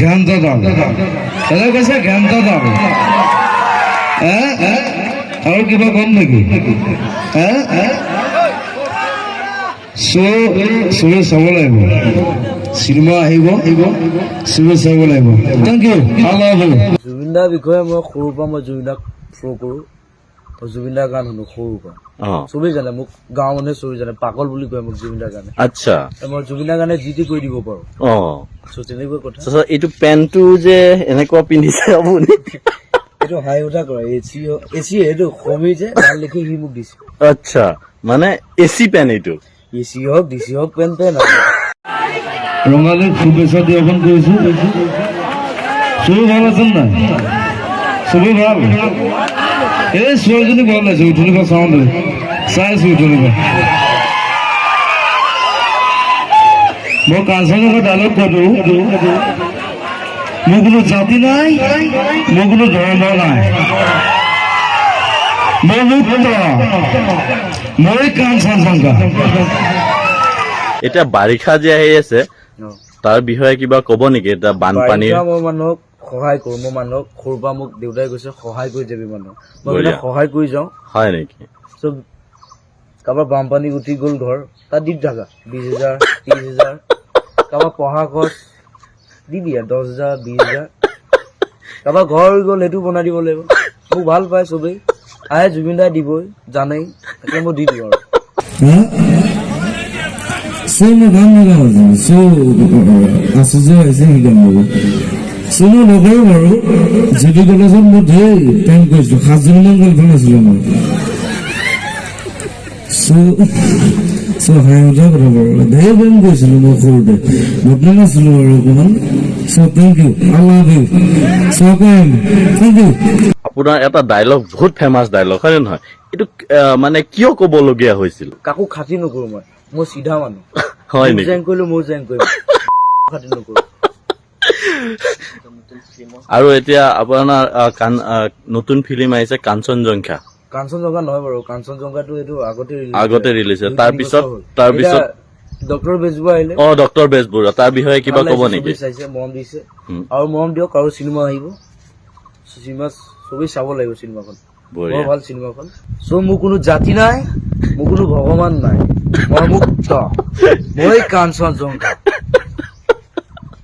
ঘেণ্টাডাল এনে কৈছে, ঘেণ্টাডাল হে। আৰু কিবা কম নেকি হে? চ' চবে চাব লাগিব, চিনেমা আহিব, চবে চাব লাগিব। Thank you, I love you. Zubeen দাৰ বিষয়ে মই সৰুৰ পৰা, মই জুবিন দাক ফ'ল' কৰোঁ। মই জুবিন দাৰ গান শুনো সৰুৰ পৰা। চবেই জানে মোক, গাঁৱৰ মানুহে চবেই জানে, পাগল বুলি কয় মোক জুবিন দাৰ গানে। মই জুবিন দাৰ গানে যি টি কৰি দিব পাৰো। চ' তেনেকুৱা কথা। তাৰপিছত এইটো পেণ্টটো যে এনেকুৱা পিন্ধিছে আপুনি? এইটো হাঁহি উঠা কৰা এচি, এচি এইটো সমীৰ যে ভাল লিখি সি মোক দিছে। আচ্ছা, মানে এচি পেণ্ট এইটো? এচি হওক, ডিচি হওক, পেণ্ট পেণ্ট আৰু। ৰঙালীৰ শুভেচ্ছা জ্ঞাপন কৰিছো। চবেই ভাল আছে নাই? চবেই ভাল? এই ছোৱালীজনী ভাল লাগিছে, উঠনিৰ পৰা চাওঁ দেই, চাই আছো উঠনিৰ পৰা। মই কাঞ্চনজংঘা ডাইলগ কওঁ, মোৰ কোনো জাতি নাই, মোৰ কোনো ধৰ্ম নাই, মই মুক্ত, মই কাঞ্চনজংঘা। এতিয়া বাৰিষা যে আহি আছে, তাৰ বিষয়ে কিবা ক'ব নেকি? এতিয়া বানপানীৰ বাৰিষা মই মানুহক সহায় কৰোঁ। মই মানুহক সৰুৰ পৰা, মোক দেউতাই কৈছে, সহায় কৰি যাবি মানুহক। মই মানে সহায় কৰি যাওঁ। হয় নেকি? চব কাৰোবাৰ বানপানী উঠি গ'ল ঘৰ, তাত দি থাকা 20,000, 30,000। কাৰোবাৰ পঢ়া খৰচ দি দিয়া 10,000, 20,000। কাৰোবাৰ ঘৰ হৈ গ'ল, সেইটো বনাই দিব লাগিব। মোক ভাল পায় চবেই আহে, জুবিন দাই দিবই জানেই, তাকে মই দি দিওঁ আৰু। চ' মই গান নাগাওঁ আজি। চ' আচুৰ্য আহিছে, সি গান গাব। চ' মই নকৰোঁ বাৰু। জে বি কলেজত মই ধেৰ প্ৰেম কৰিছিলোঁ, সাতজনীমান গাৰ্লফ্ৰেণ্ড আছিলে মোৰ। চ' হাঁহি উঠা কথা বাৰু, ধেৰ প্ৰেম কৰিছিলোঁ মই সৰুতে, বদনাম আছিলোঁ বাৰু অকণমান। So thank you, I love you, so thank you. আপোনাৰ এটা ডাইলগ, বহুত ফেমাছ ডাইলগ, হয় নে নহয়? এইটো মানে কিয় ক'বলগীয়া হৈছিল? কাকো খাতিৰ নকৰোঁ মই। মই চিধা মানুহ। হয় মোক নেকি? জেং কৰিলো, ময়ো জেং কৰিম, খাতিৰ নকৰোঁ। আৰু এতিয়া আপোনাৰ নতুন ফিল্ম আহিছে কাঞ্চনজংঘা। কাঞ্চনজংঘা নহয় বাৰু, কাঞ্চনজংঘাটো এইটো আগতে release আগতে হৈছে। Release হৈছে। দুই, তিনি তাৰপিছত বছৰ হ'ল। তাৰপিছত ডক্টৰ বেজবৰুৱা আহিলে। অ, ডক্টৰ বেজবৰুৱা, তাৰ বিষয়ে কিবা ভাল ক'ব লাগিছে, নেকি? চবেই চাইছে, মৰম দিছে। আৰু মৰম দিয়ক। আৰু চিনেমা আহিব, চিনেমা চবেই চাব লাগিব চিনেমাখন। বৰ ভাল চিনেমাখন। চ' মোৰ কোনো জাতি নাই, মোৰ কোনো ভগৱান নাই, মই মুক্ত, মই কাঞ্চনজংঘা।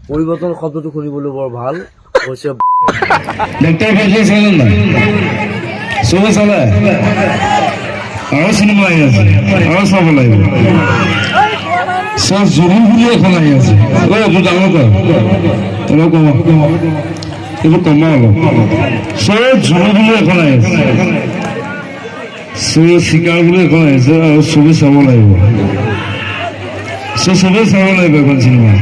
পৰিৱৰ্তন শব্দটো শুনিবলৈ বৰ ভাল হৈছে। ডক্টৰ বেজবৰুৱা চালে নাই? চবে চালে? আৰু চিনেমা আহি আছে, আৰু চাব লাগিব। চব জুবিন বুলি এখন আহি আছে। ঐ, এইটো ডাঙৰ কৰ অলপ, কমা এইটো, কমা অলপ। চব জুবিন বুলি এখন আহি আছে, চ' চিকাৰ বুলি এখন আহিছে, আৰু চবেই চাব লাগিব। চ' চবেই চাব লাগিব এখন চিনেমা।